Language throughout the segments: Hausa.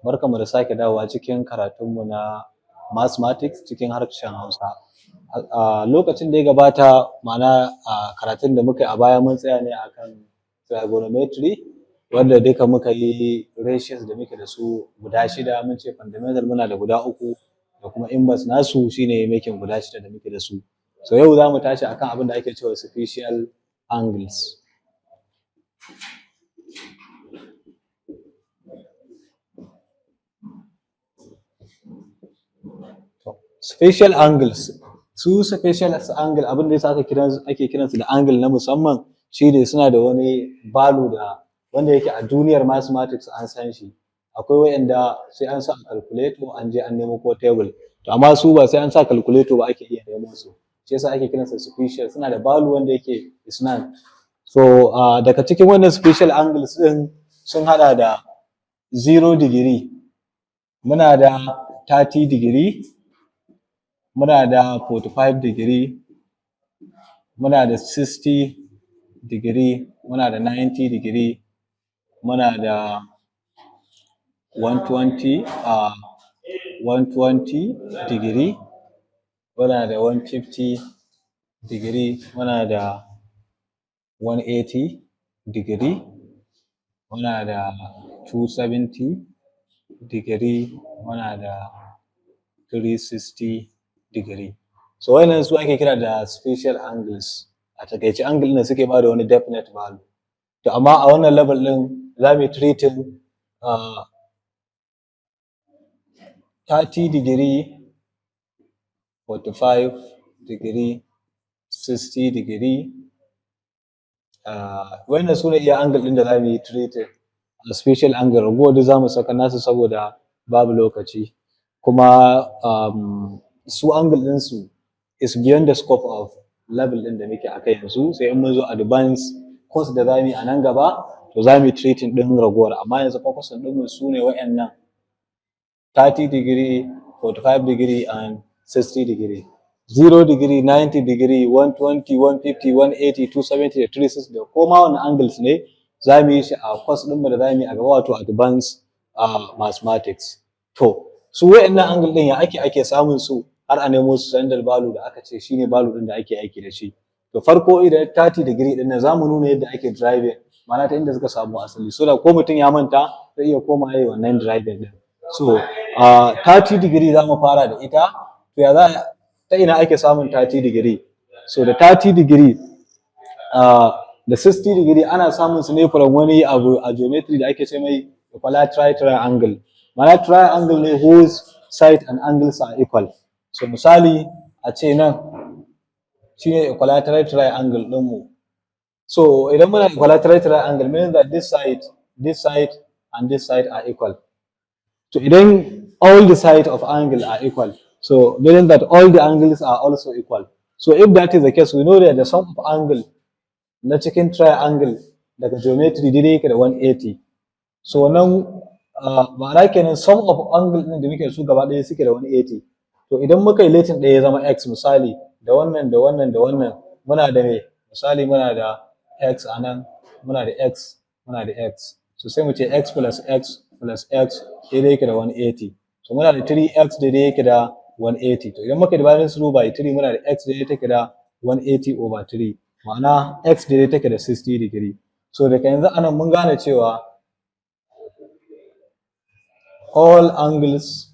Barkanmu da sake dawowa cikin karatunmu na mathematics cikin harshen Hausa. A lokacin da ya gabata, ma'ana a karatun da muka yi a baya, mun tsaya ne akan trigonometry, wanda duka muka yi ratios da muke da su guda shida. Mun ce fundamental muna da guda uku, da kuma inverse nasu shine making guda shida da muke da su. So yau za mu tashi akan abin da ake cewa special angles. Special angles, su special angle, abin da yasa aka kira ake kiransu da angle na musamman shine suna da wani value da wanda yake a duniyar mathematics an san shi. Akwai wa'inda sai an sa calculator an je an nemo ko table, to amma su ba sai an sa calculator ba ake iya nemo su, shi yasa ake kiransa special. Suna da value wanda yake is known. So daga cikin wannan special angles din sun hada da 0 degree, muna da 30 degree, muna da 45 degree, muna da 60 degree, muna da 90 degree, muna da 120 degree, muna da 150 degree, muna da 180 degree, muna da 270 degree, muna da 360 degree. So wannan su ake kira da special angles. A takaice, angle ɗin da suke bada wani definite value. To amma a wannan level ɗin za mu yi treating 30 degree, 45 degree, 60 degree. Wannan su ne iya angle ɗin da za mu yi treating a special angle. Ragowar duk za mu saka nasu saboda babu lokaci, kuma su angle ɗinsu is beyond the scope of level ɗin da muke akai yanzu. Sai in mun zo advanced course da za mu yi a nan gaba, to za mu yi treating ɗin ragowar, amma yanzu focus ɗinmu su ne wa'annan 30 degree, 45 degree and 60 degree. 0 degree, 90 degree, 120, 150, 180, 270 da 360 da koma wani angles ne, za mu yi shi a course ɗinmu da za mu yi a gaba, wato advanced mathematics. To su wa'annan angle ɗin, ya ake samun su har a nemo su standard value da aka ce shine value ɗin da ake aiki da shi? To farko, idan 30 degree ɗin nan, za mu nuna yadda ake deriving, ma'ana ta inda suka samu asali, so da ko mutum ya manta zai iya koma yayi wannan deriving ɗin. So 30 degree za mu fara da ita. To ya za ta ina ake samun 30 degree? So da 30 degree da 60 degree ana samun su ne from wani abu a geometry da ake ce mai equilateral triangle, ma'ana triangle ne whose side and angles are equal. So misali, a ce nan shine equilateral triangle ɗinmu. So idan muna equilateral triangle, meaning that this side, this side and this side are equal. So idan all the sides of angle are equal, so meaning that all the angles are also equal. So if that is the case, we know that the sum of angle na cikin triangle daga geometry daidai yake da 180. So nan ma'ana kenan sum of angle ɗin da muke da su gaba ɗaya suke da 180. To idan muka yi letting ɗaya ya zama x, misali, da wannan, da wannan, da wannan, muna da me? Misali, muna da x a nan, muna da x, muna da x. So sai mu ce x plus x plus x daidai yake da 180. So muna da 3x daidai yake da 180. To idan muka dividing through by 3, muna da x daidai take da 180 over 3, ma'ana x daidai take da 60 degree. So daga yanzu anan mun gane cewa all angles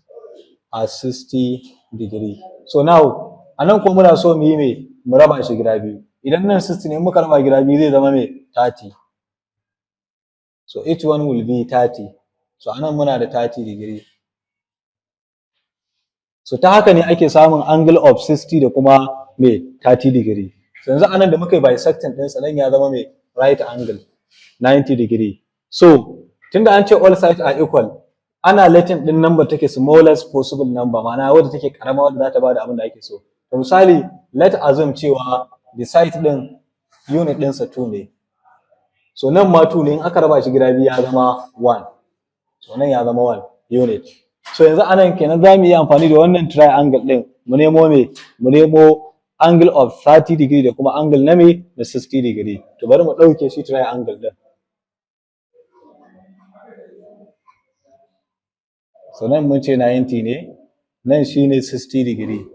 are 60 degree. So now anan kuma muna so mu yi me? Mu raba shi gida biyu. Idan nan 60 ne, muka raba gida biyu zai zama me? 30. So each one will be 30. So anan muna da 30 degree. So ta haka ne ake samun angle of 60 da kuma me? 30 degree. So yanzu anan da muka yi bisecting ɗinsa, nan ya zama me? Right angle, 90 degree. So tunda an ce all sides are equal, ana letting din number take smallest possible number, ma'ana wadda take karama, wadda za ta bada abin da ake so. To misali, let assume cewa the side din unit ɗinsa 2 ne. So nan ma 2 ne, in aka raba shi gida biyu ya zama 1. So nan ya zama 1 unit. So yanzu anan kenan za mu yi amfani da wannan triangle din mu nemo me? Mu nemo angle of 30 degree da kuma angle na me? Na 60 degree. To bari mu ɗauke shi triangle din. So nan mun ce 90 ne, nan shine 60 degree,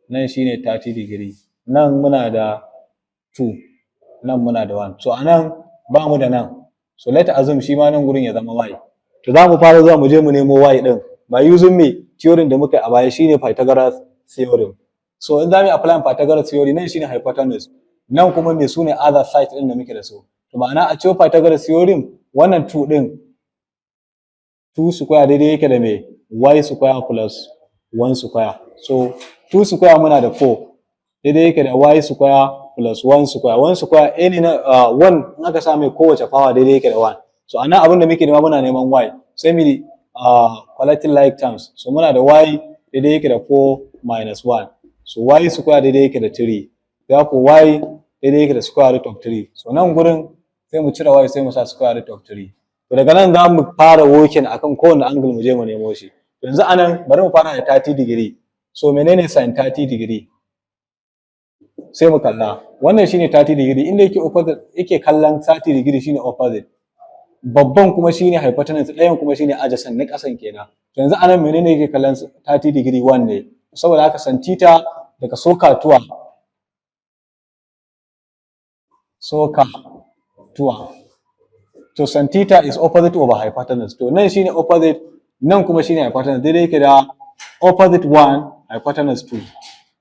nan shine 30 degree, nan muna da 2, nan muna da 1. So anan ba mu da nan. So let assume shi ma nan gurin ya zama y. To, za mu fara zuwa mu je mu nemo y din by using me? Theorem da muka yi a baya, shine Pythagoras theorem. So in za mu yi apply Pythagoras theory, nan shine hypotenuse, nan kuma me? Sune other side din da muke da su. To, ma'ana a cewa Pythagoras theorem, wannan 2 din, 2 square daidai yake da me? Y square plus 1 square. So 2 square muna da 4, daidai yake da y square plus 1 square. 1 square any na 1 in aka sa mai kowace power daidai yake da 1. So anan abin da muke nema, muna neman y, sai mu collecting like terms. So muna da y daidai yake da 4 minus 1. So y square daidai yake da 3. Therefore y daidai yake da square root of 3. So nan gurin sai mu cire y, sai mu sa square root of 3. To, daga nan za mu fara working akan kowane angle, mu je mu nemo shi. Yanzu anan bari mu fara da 30 degree. So menene sin 30 degree? Sai mu kalla, wannan shine 30 degree. Inda yake opposite, yake kallon 30 degree, shine opposite. Babban kuma shine hypotenuse, ɗayan kuma shine adjacent na ƙasan kenan. To, yanzu anan menene yake kallon 30 degree? 1 ne. Saboda haka sin theta daga SOHCAHTOA, SOHCAHTOA. To, sin theta is opposite over hypotenuse. To, nan shine opposite, nan kuma shine hypotenuse. Daidai yake da opposite 1, hypotenuse 2,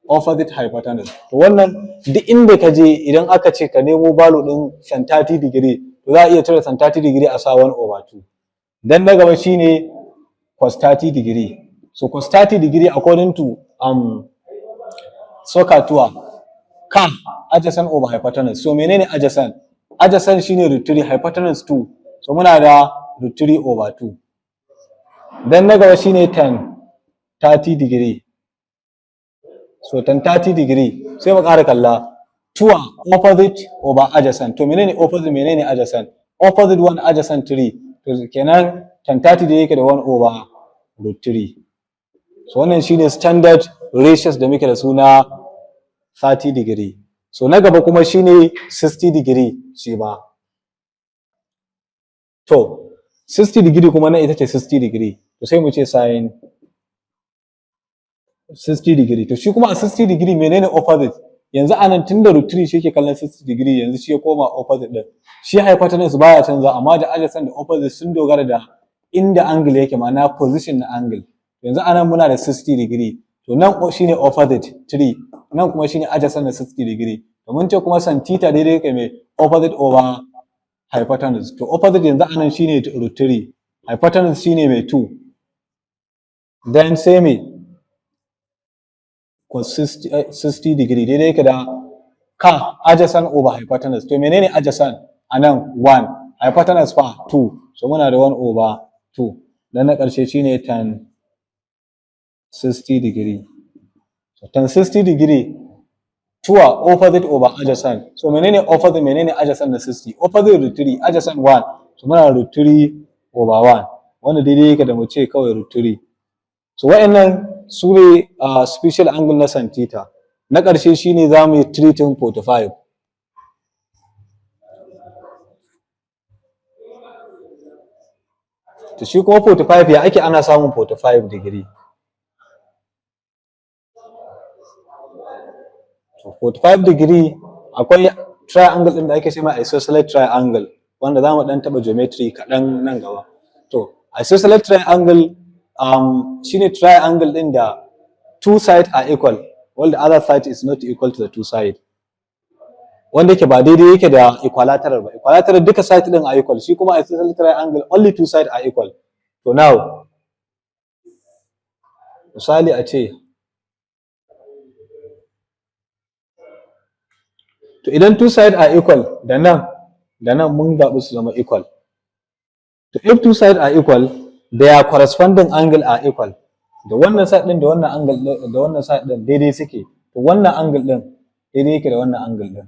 opposite, hypotenuse. To, wannan duk inda ka je, idan aka ce ka nemo value din sin 30 degree, to za a iya cire sin 30 degree a sa 1 over 2. Dan na gaba shine cos 30 degree. So cos 30 degree, according to SOHCAHTOA, ka adjacent over hypotenuse. So menene adjacent? Adjacent shine root 3, hypotenuse 2. So muna da root 3 over 2. Dan na gaba shine tan 30 degree. So tan 30 degree, sai mu ƙara kalla tuwa, opposite over adjacent. To, menene opposite, menene adjacent? Opposite 1, adjacent 3. To, kenan tan 30 da yake da 1 over root 3. So wannan shine standard ratios da muke da su na 30 degree. So na gaba kuma shine 60 degree shi ba. To, 60 degree kuma nan ita ce 60 degree. To, sai mu ce sin 60 degree. To, shi kuma a 60 degree menene opposite? Yanzu anan tunda root 3 shi yake kallon 60 degree, yanzu shi ya koma opposite din. Shi hypotenuse baya canza, amma da adjacent da opposite sun dogara da inda angle yake, ma'ana position na angle. Yanzu anan muna da 60 degree. To, nan shine opposite 3, nan kuma shine adjacent da 60 degree. To, mun ce kuma sin theta daidai yake mai opposite over hypotenuse. To, opposite yanzu anan shine root 3, hypotenuse shine mai 2. Then sai me? Cos 60 degree daidai yake da ka adjacent over hypotenuse. To, menene adjacent anan? 1. Hypotenuse fa? 2. So muna da 1 over 2. Dan na ƙarshe shine tan 60 degree. So tan 60 degree, tuwa opposite over adjacent. So menene opposite, menene adjacent na 60? Opposite root 3, adjacent 1. So muna root 3 over 1, wanda daidai yake da mu ce kawai root 3. So wa'annan su ne special angle na sin theta. Na ƙarshe shine za mu yi treating 45. To, shi kuma 45, ya ake ana samun 45 degree? To, 45 degree, akwai triangle ɗin da ake ce mai isosceles triangle, wanda za mu ɗan taɓa geometry kaɗan nan gaba. To, isosceles triangle shine triangle ɗin da two sides are equal while the other side is not equal to the two side, wanda yake ba daidai yake da equilateral ba. Equilateral duka side ɗin are equal, shi kuma isosceles triangle only two sides are equal. To, now misali a ce, to idan two sides are equal, da nan da nan mun zaɓi su zama equal. To, if two sides are equal, their corresponding angle are equal. Da wannan side ɗin da wannan angle da wannan side ɗin daidai suke, to wannan angle ɗin daidai yake da wannan angle ɗin.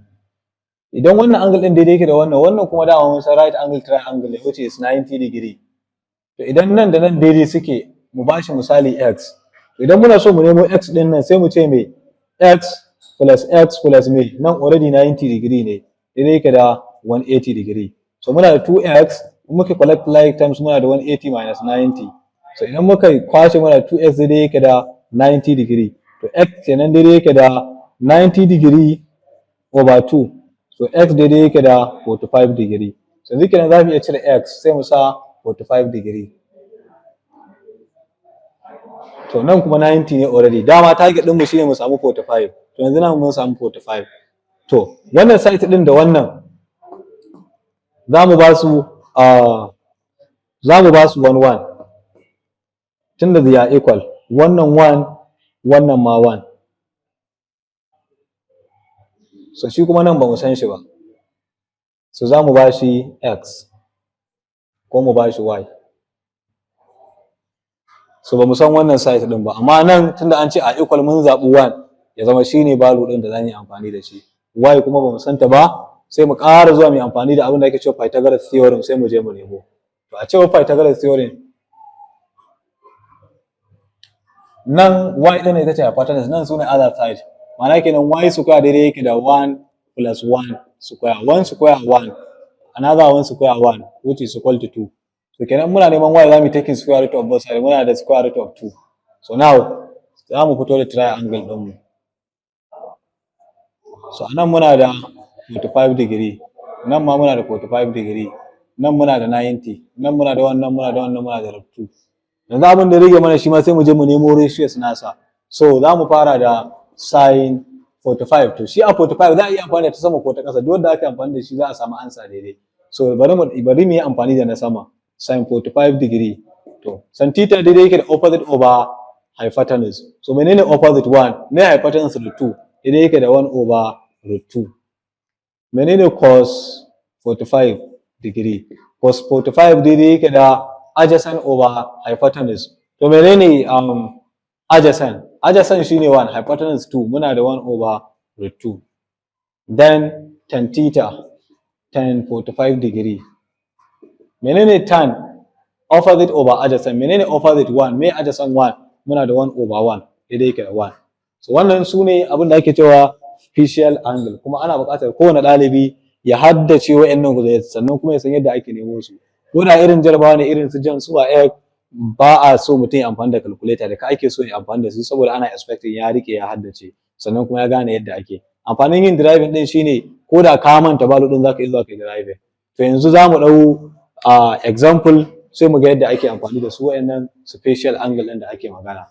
Idan wannan angle ɗin daidai yake da wannan, wannan kuma dama mun san right angle triangle ne, which is 90 degree. To, idan nan da nan daidai suke, mu bashi misali x. To, idan muna so mu nemo x ɗin nan, sai mu ce me? X plus x plus me? Nan already 90 degree ne, daidai yake da 180 degree. So muna da 2x. In muka collect like terms, muna da 180 minus 90. So idan muka kwashe, mana 2x daidai yake da 90 degree. To x kenan daidai yake da 90 degree over 2. So x daidai yake da 45 degree. So yanzu kenan za mu iya cire x, sai mu sa 45 degree. To nan kuma 90 ne already. Dama target ɗinmu shine mu samu 45. To yanzu nan mun samu 45. To wannan side ɗin da wannan za mu ba su 1 1, tunda they are equal. Wannan 1, wannan ma 1. So shi kuma nan ba mu san shi ba, so za mu ba shi x ko mu ba shi y. So ba mu san wannan side ɗin ba, amma nan tunda an ce a equal, mun zaɓi 1 ya zama shine value ɗin da za mu yi amfani da shi. Y kuma ba mu san ta ba, sai mu ƙara zuwa mu yi amfani da abin da ake cewa Pythagoras theorem, sai mu je mu nemo. To a cewa Pythagoras theorem, nan y ɗin ita ce hypotenuse, nan sune other side. Ma'ana kenan y square daidai yake da 1 plus 1 square, 1 square 1, another 1 square 1, which is equal to 2. So kenan muna neman y, za mu taking square root of both sides. Muna da square root of 2. So now za mu fito da triangle ɗinmu. So anan muna da 45 degree, nan ma muna da 45 degree, nan muna da 90, nan muna da wannan, muna da wannan, muna da root 2. Yanzu abin da rage mana shi ma, sai mu je mu nemo ratios nasa. So za mu fara da sin 45. To shi a 45 za a iya amfani da ta sama ko ta ƙasa, duk wanda aka yi amfani da shi za a samu ansa daidai. So bari mu yi amfani da na sama, sin 45 degree. To sin theta daidai yake da opposite over hypotenuse. So menene opposite? 1. Me hypotenuse? Root 2. Daidai yake da 1 over root 2. Menene cos 45 degree? Cos 45 daidai yake da adjacent over hypotenuse. To menene adjacent? Adjacent shine 1, hypotenuse 2. Muna da 1 over root 2. Then tan theta, tan 45 degree. Menene tan? Opposite over adjacent. Menene opposite? 1. Me adjacent? 1. Muna da 1 over 1 daidai yake da 1. So wannan su ne abin da ake cewa special angle, kuma ana buƙatar kowane ɗalibi ya haddace wa'annan guda, sannan kuma ya san yadda ake nemo su. Ko da irin jarabawa ne irin su JAMB, su WAEC, ba a so mutum ya amfani da calculator, da ka ake so ya amfani da su, saboda ana expecting ya rike, ya haddace, sannan kuma ya gane yadda ake amfanin yin deriving din. Shine ko da ka manta value din, zaka iya zuwa kai deriving. To yanzu za mu ɗau example, sai mu ga yadda ake amfani da su wa'annan special angle din da ake magana.